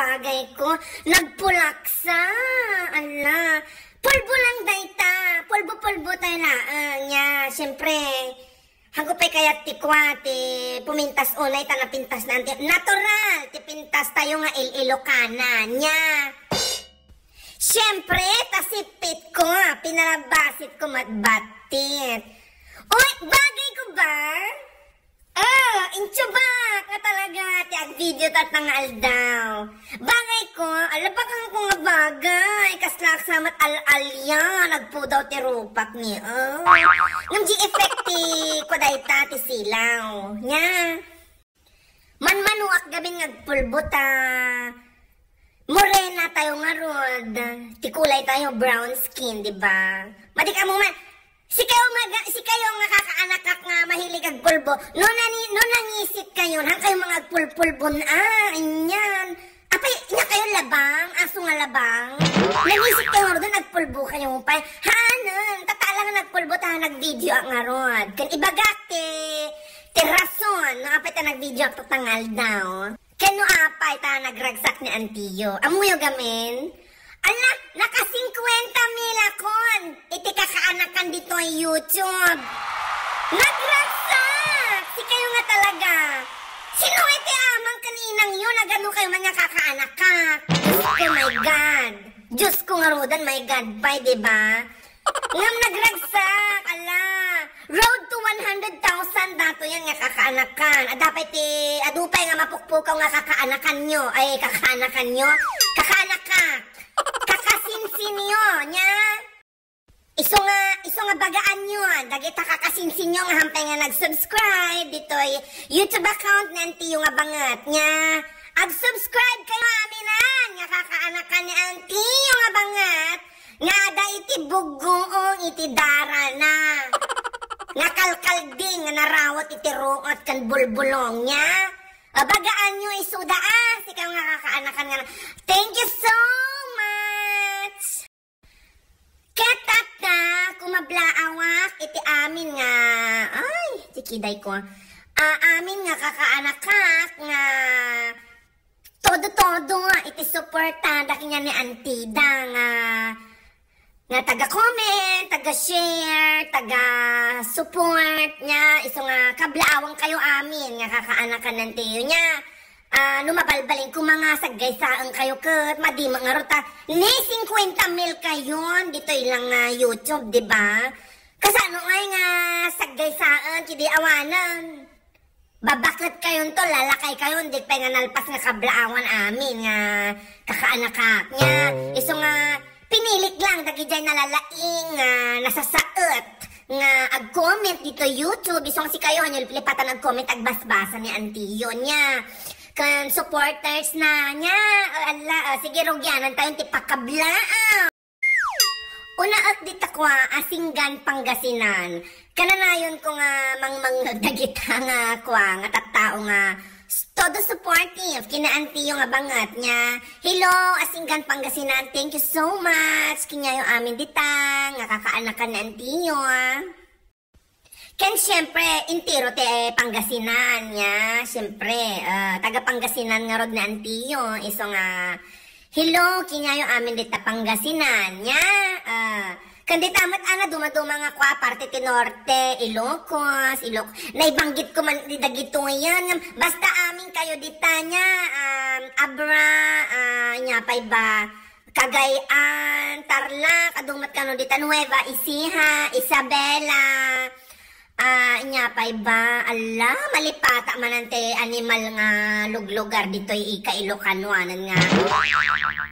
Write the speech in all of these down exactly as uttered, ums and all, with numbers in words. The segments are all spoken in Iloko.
Bagay ko, nagpulaksa. Ala, pulbo lang dayta. Pulbo-pulbo tayo laeng. Nya, siyempre, hago pay kayat ti kua, ti pumintas unay ta napintas na ti natural, ti pintas tayo nga il-Ilocana. Nya, siyempre, ta sipit ko, pinalabasit ko matbatit. Uy, bagay ko ba? Ah, intubak nga talaga ti agvideo ta nga aldaw. Bagay ko, alabakan ko nga bagay. Kasla ak sa met al-alya, nagpudaw ti rupak ni, oh. Ngem di effect ti kua dayta ti silaw. Nya. Manmanuak gamin nga agpulbo ta morena tayo ngarud. Ti kulay tayo, brown skin, di ba? Madi ka mo man, sikayo nga, sikayo nga kakaanakak nga mahilig agpulbo. No nani-, no nangisit kayo, han kayo mga agpulpulbon, ah, inyan. Apay, nya kayo labang, aso nga labang. Nangisit kayo ngarud, agpulbo kayo pay. Hanen, tatala nga nagpulbo ta nagvideo ak ngarud. Kan ibagak ti, ti rason, no, apay ta nagvideo ak tatangal daw. Ken no apay ta nagragsak ni Antiyo. Ammoyo gamin? Ala, naka singkwenta mil akon iti kakaanakan ditoy YouTube. Nagragsak! Sikayo nga talaga. Sino iti amang ken inangyo? Nagano kayo man nga kakaanakak? Diyos ko, my God. Diyos ko, ngarudan, my God, pay, di ba? Ngem nagragsak, ala. Road to one hundred thousand dato yan nga kakaanakan. Adda pay ti, adu pay nga mapukpukaw nga kakaanakanyo. Ay, kakaanakanyo? Kakaanakak. Kakasinsinyo, nya? Isu nga, isu nga bagaanyo, dagita kakasinsinyo nga hampay nga nag-subscribe ditoy YouTube account ni Antiyo nga banget, nya? Ag-subscribe kayo aminan nga kakaanakan ni Antiyo nga banget. Nga adda iti buggoong iti darana. Nga kalkalding nga narawat iti ruot ken bulbulongna. Abagaanyo isuda, ah, sikayo nga kakaanakan nga na. Thank you so much! Ket ta, kumablaawak iti amin nga, ay, tikidayko. Ah, amin nga kakaanakak nga todo-todo iti suportada kaniak ni Antida nga, nga taga-comment, taga-share, taga-support nia, isu nga kablaawangkayo amin nga kakaanakan ni Antiyo nia. Ah, no mabalbalin ko, mga saggaysaen kayo ket madi met ngarud ta ni singkwenta mil kayon ditoy lang nga YouTube, di ba? Kasano ngay nga saggaysaen, kidi awanen? Babaket kayon to, lalakay kayon, di pay nga nalpas nga kablaawan amin nga kakaanakak nia. Isu nga pinilik lang dagidiay nalalaing nga nasasaet nga ag-comment ditoy YouTube, isu nga sikayo, hanyo lipatan ag-comment, agbasbasa ni Antiyo nia. Ken supporters na nia, ala, ah, sige, rugianan tayo ti pakablaaw. Unaek dita kua, Asinggan, Pangasinan. Kananayon ko nga mangmangngeg dagita nga kua, nga tattao nga s-, todo supportive kina Antiyo nga banget nia. Hello, Asinggan, Pangasinan. Thank you so much. Kaniayo amin dita nga kakaanakan ni Antiyo, ah. Ken siempre, entero ti Pangasinan nia. Siempre, ah, taga Pangasinan ngarud ni Antiyo. Isu nga, hello, kaniayo amin dita Pangasinan nia. Ah, ken dita met a naduma-duma nga kua, parte ti norte, Ilocos, Iloc-, naibanggit ko man di dagitoyen. Basta amin kayo dita nia, um, Abra, ah, nia pay ba? Cagayan, Tarlac, adu met kano dita Nueva Ecija, Isabela. Ah, nia pay ba? Ala, malipata manen ti animal nga luglugar ditoy ika Ilocano anen nga.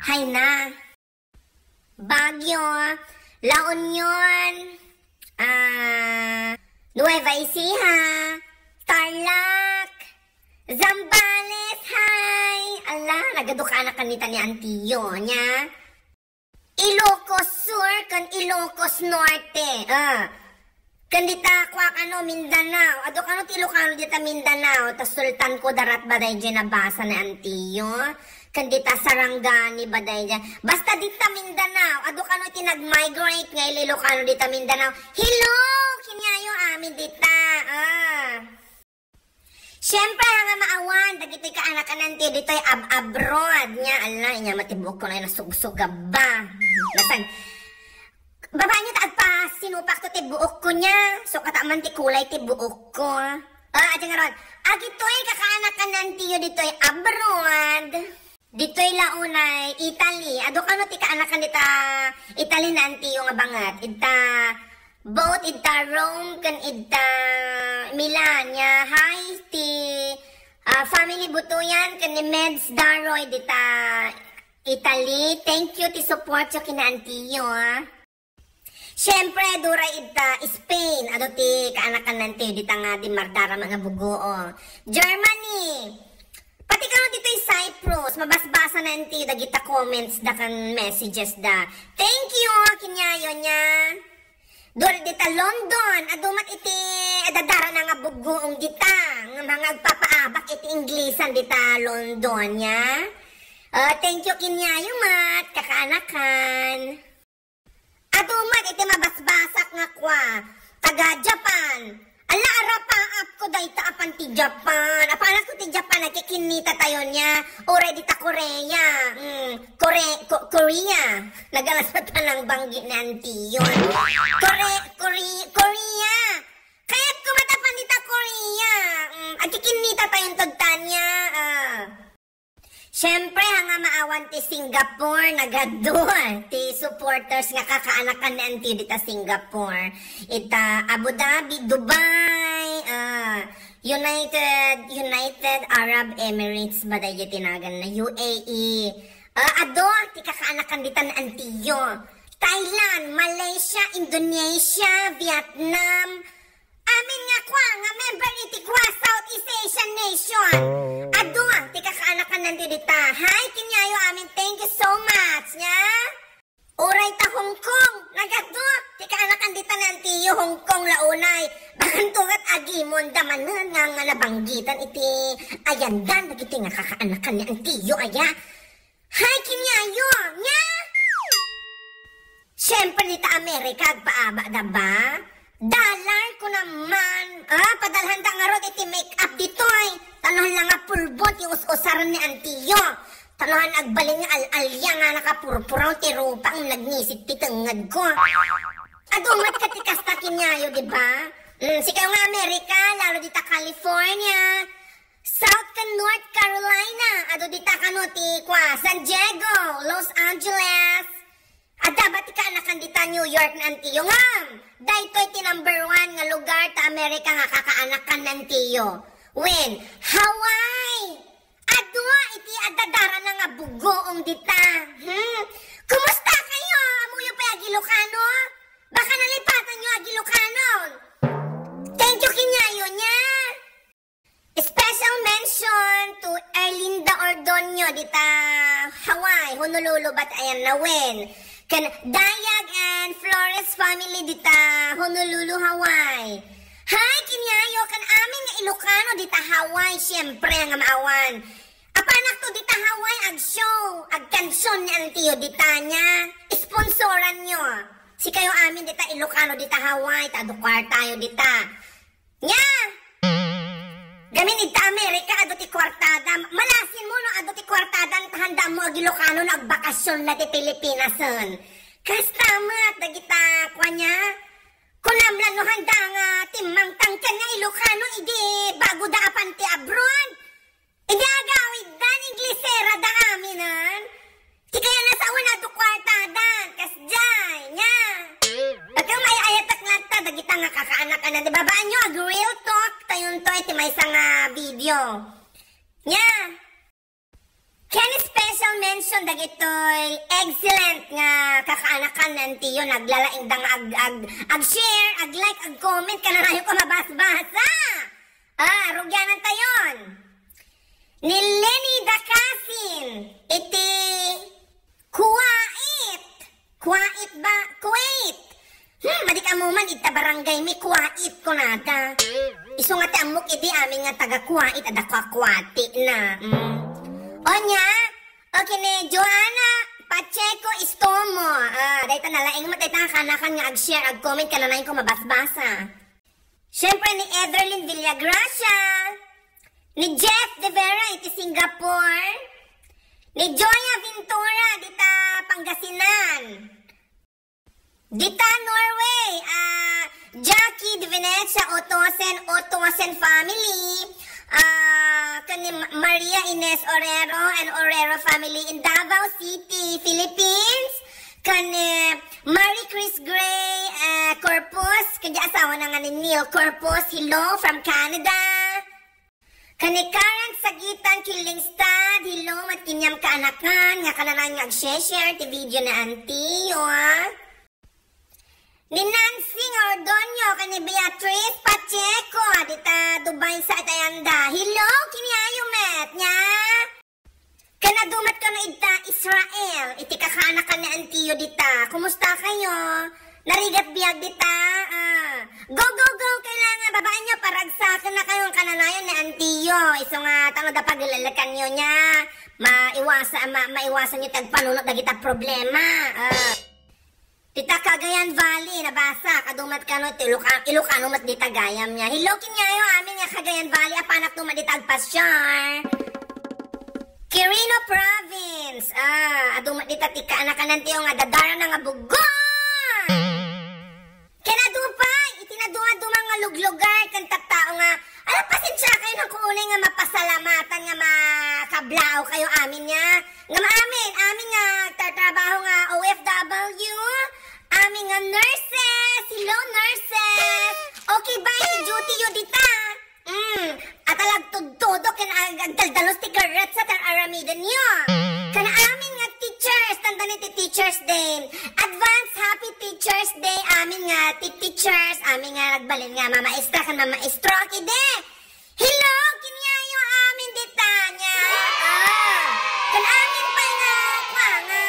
Hay na. Baguio, La Union, ah, Nueva Ecija, Tarlac, Zambales, hay! Ala, nagadu ka na kanita ni Antiyo, nia? Ilocos Sur ken Ilocos Norte, ah. Ken dita, kua kano, Mindanao. Adu kano ti Ilocano dita Mindanao, ta Sultan Kudarat ba daydiay nabasa ni Antiyo? Ken dita Sarangani ba daydiay? Basta dita Mindanao, adu kano ti nag-migrate nga Ilocano dita Mindanao. Hello! Kaniayo amin dita, ah. Siyempre, nga maawan, dagitoy kaanakan nantiyo ditoy ab-, abroad, nya, ala, nya, mati buokko na nasugsuga ba. Nasag-, babaen yo ta agpasinupakto ti buokko, nya, sukata man ti kulay ti buokko. Ah, adi ngarud, agitoy kakaanakan nantiyo ditoy abroad. Ditoy la unay Italy. Adu kano ti kaanakan dita Italy nantiyo nga bangat. Idta, both idta Rome ken idta Milan. Nya, hi ti, ah, family Butuyan ken ni Meds Daroy dita Italy. Thank you ti support yo ken nantiyo, ah. Siyempre, dura idta Spain, adu ti kaanakan nantiyo dita nga dimmardarama nga bugo. Germany, pati kano ditoy Cyprus, mabasbasa nantiyo dagita comments da ken messages da. Thank you, kinyayo nya. Dura dita London, adu met iti adadarana nga bugoong dita, nga mga agpapaabak iti Inglisan dita London, nya. Ah, thank you, kinyayo met, kakaanakan. Adu met iti mabasbasak nga kua, taga Japan. Ala, arapaapko dayta apan ti Japan. Apanakko ti Japan, agkikinnita tayo nya. Uray dita Korea. Mm, Kore-, Ko-, Korea. Nagalas pa nang banggi ni Antiyon. Kore-, Kore-, Korea. Kayatko met apan dita Korea. Mm, agkikinnita tayo tod tanya. Ah. Siyempre, ha nga maawan ti Singapore, nagadu ti supporters nga kakaanakan ni Antiyo dita Singapore. Ita Abu Dhabi, Dubai, ah, United, United Arab Emirates ba daydi tinagan na? U A E. Ah, adu ti kakaanakan dita ni Antiyo. Thailand, Malaysia, Indonesia, Vietnam, Amin nga kua nga member iti kua Southeast Asian nation. Adu ti kakaanakan nantiyo dita. Hi, kinyayo amin. Thank you so much, nya. Uray ta Hong Kong. Nagadu ti kaanakan dita ni Antiyo Hong Kong la unay. Bakanto ket agimon da manen nga, nga nabanggitan iti ayandan dagiti nga kakaanakan ni Antiyo, aya. Hi, kinyayo, nya. Siyempre, dita Amerika, agpaabak da ba? Dollar ko naman. Ah, padalhan da ngarud iti make-up ditoy. Tanuhan lang nga pulbo ti us-usaren ni Antiyo. Tanuhan agbalin nga al-alya nga nakapurpuraw ti rupa nga nagnisit ti tengnged ko. Adu met ket ti kasta kinyayo, di ba? Mm, sikayo nga Amerika, lalo dita California, South ken North Carolina, adu dita kano ti kua, San Diego, Los Angeles. Adda ba ti kaanakan dita New York ni Antiyo? Ngem, daytoy ti number one nga lugar ta Amerika nga kakaanakan ni Antiyo. Wen, Hawaii! Adu iti adadarana nga bugoong dita. Hmm? Kumusta kayo? Ammoyo pay a Ilocano? Baka nalipatan yo a Ilocano. Thank you, kinyayo, nya. Special mention to Erlinda Ordonio dita Hawaii, Honolulu, bat ayan na wen. Ken Dayag and Flores family dita Honolulu, Hawaii. Hi, kinyayo, ken amin nga Ilocano dita Hawaii, siyempre, nga maawan. Apanak to dita Hawaii, ag-show, agkansion ni Antiyo dita nya. Sponsoran nyo. Sikayo amin dita Ilocano dita Hawaii, ta adu kwartayo dita. Nya! Gamin idta Amerika, adu ti kwartada. Malasin mo no adu ti kwartada, ta handaan mo a Ilocano no agbakasyon na ti Pilipinas, en. Kasta met, dagita, kua nya? Kunam la no handa nga timmangtang ken nga Ilocano, idi bago da apan ti abroad. Idi agawid dan, Inglesera da amin, en. Ti kayat na sao na adu kwartada, kasdiay, nya. Agka may ayatak latta, dagita nga kakaanakan na, di ba? Baan nyo, ag-real talk, tayonto, iti maysa nga video. Nya. Ken special mention dagitoy excellent nga kakaanakan ni Antiyo, naglalaing da nga ag, ag, ag-share, ag-like, ag-comment, kananayon ko mabasbasa. Ah, rugyanan tayon. Ni Lenny Dacasin, iti Kuwait. Kuwait ba? Kuwait. Hmm, madi ka mo man, ita barangay mi, Kuwait, kunada. Isu nga ti ammok idi amin nga taga Kuwait, adda kuakuati na. Hmm. Onya, okay ni Joanna Pacheco Istomo. Ah, dayta nalaing mo, dayta nga kanakan nga ag-share, ag-comment, kananayon ko mabasbasa. Siyempre ni Evelyn Villagracia, Ni Jeff De Vera iti Singapore. Ni Joya Ventura dita Pangasinan. Dita Norway, ah, Jackie De Venecia Otosen, Otosen family. Ah, ken ni Ma-, Maria Ines Orero and Orero family in Davao City, Philippines. Ken ni Marie Chris Gray, eh, Corpus, ken di asawana nga ni Neil Corpus. Hello from Canada. Ken ni Karen Sagitan Killingstad, hello, met kaniam kaanakan, nga kananayon nga ag-share-share ti video ni Auntie, ah. Ni Nancy Ordonio, ken ni Beatriz Pacheco, dita Dubai sa Tayanda. Hello, kaniayo met, nya? Ken adu met kano ita Israel, iti kakaanakan ni Antiyo dita. Kumusta kayo? Narigat biag dita? Ah. Go, go, go! Kailangan babaanyo, paragsaken na kayo ang kananayon ni Antiyo. Isu nga, tano da pagilalakan nyo niya. Maiwasa, ma, maiwasan nyo tagpanunot dagita problema. Ah. Dita Cagayan Valley, nabasa, kadu met kano ti Iloca-, Ilocano met dita gayam niya. Hello, kaniayo amin nga Cagayan Valley, apanak tu met dita agpasyar. Quirino Province, ah, adu met dita ti kaanakan ni Antiyo nga dadara na nga bugon. Ken adu pay, iti nadu-adu nga luglugar, ken tattao nga, ala, pasensia kayo, nakuunay nga mapasalamatan nga makablaaw kayo amin niya. Nga maamin, amin nga agtatrabaho nga O F W, amin nga nurses, hello nurses. Okay ba iti duty yo dita? Mm, at alagtudtudok ken ag-, agdaldalus ti karetsa ken aramiden yo. Ken amin nga teachers, tandaan iti Teachers Day. Advance Happy Teachers Day, amin nga ti teachers, amin nga nagbalin nga mamaestra ken mamaestro, kidi. Hello, kaniayo amin dita nya. Ah, ken amin pay nga, kua nga,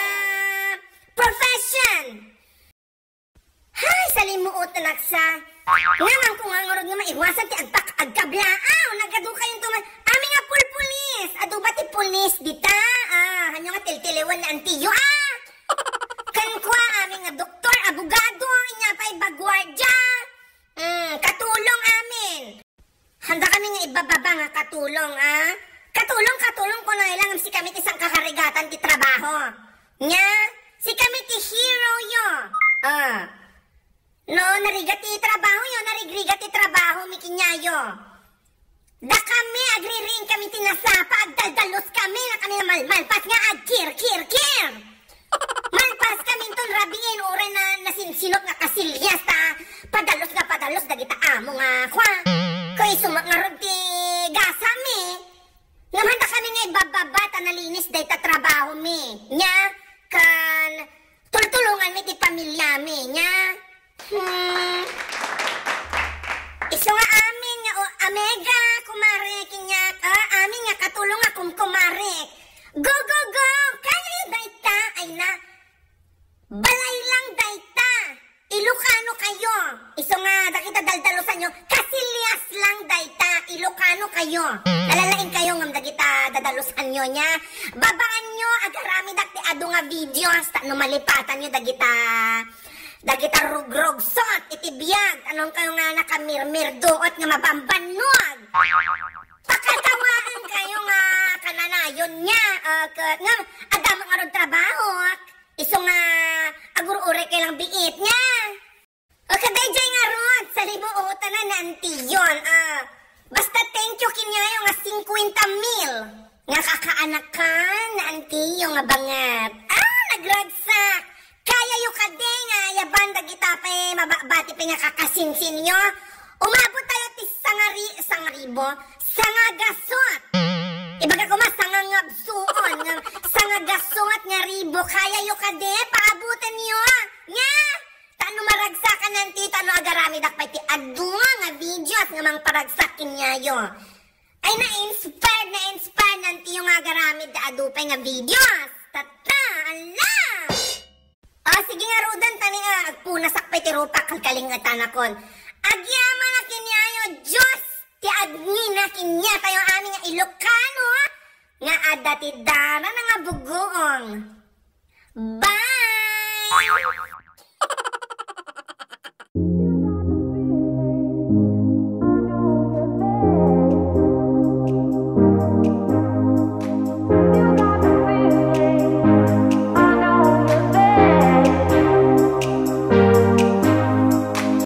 profession. Hay, salimuot na naksa. Nga man ko nga ngarud nga maiwasan ti agpak-, agkablaaw. Nagadu kayo to man. Amin nga pulpulis. Adu ba ti pulis dita? Ah, hanyo nga tiltiliwan ni Antiyo, ah. Ken kua, amin nga doktor, abogado, inya pay baguardia. Mm, katulong amin. Handa kami nga ibababa nga katulong, ah. Katulong, katulong, kuno lang si kami ti sangkakarigatan ti trabaho. Nya, si kami ti hero yo. Ah. No, narigat ti trabaho yo, narigrigat ti trabaho mi kaniayo. Da kami, agriring kami ti nasapa, agdaldalus kami, na kami na malmalpas nga agkir, kir, kir. Malpas kami inton rabiin, uray na nasinsinop nga kasilyas ta padalus nga padalus dagita amo nga kua. Ko isu met ngarud ti gasam mi. Ngem handa kami nga ibababa ta nalinis dayta trabaho mi. Nya, ken tultulongan mi ti pamilya mi. Nya, hmm. Isu nga amin nga, o, amiga, kumare, kaniak, ah, amin nga katulong a kumkumare. Go, go, go! Kayayo dayta, ay na. Balay lang dayta. Ilocano kayo. Isu nga dagita daldalusanyo, kasilyas lang dayta. Ilocano kayo. Nalalaing kayo ngem dagita dadalusanyo nya. Babaanyo, agaramidak ti adu nga videos, ta no malipatanyo dagita, dagita rugrogsot iti biag. Anon kayo nga nakamirmirduot nga mabambannog? Pakatawaan kayo nga kananayon nya. Ah, ket ngem, adda met ngarud trabaho. Isu nga agur-uray kay lang biit nya. O, kadaydiay ngarud, salimuotan na ni Antiyon, ah. Basta thank you kaniayo nga singkwenta mil nga kakaanakan ni Antiyo nga bangat. Ah, nagragsak! Kayayo kadi nga ayaban dagita pay mababati pay nga kakasinsinyo? Umabot tayo ti sangari-, sangaribo, sangagasot. Ibaga ko mas sangangabsuon nga sangagasot nga ribo. Kayayo kadi, paabutanyo. Nya, ta no maragsakan nanti, ta no agaramidak pay ti adu nga videos nga mangparagsak kaniayo. Ay, na-inspired, na-inspired nanti yung agaramid ta adu pay nga videos. Tatta, ala! Ah, sige ngaruden, tani, ah, agpunasak pay ti rupak, kalkalingetanakon. Agyamanak kaniayo, Dios, ti agnina kaniatayo amin nga Ilocano, ah, nga adda ti darana nga bugoong. Bye!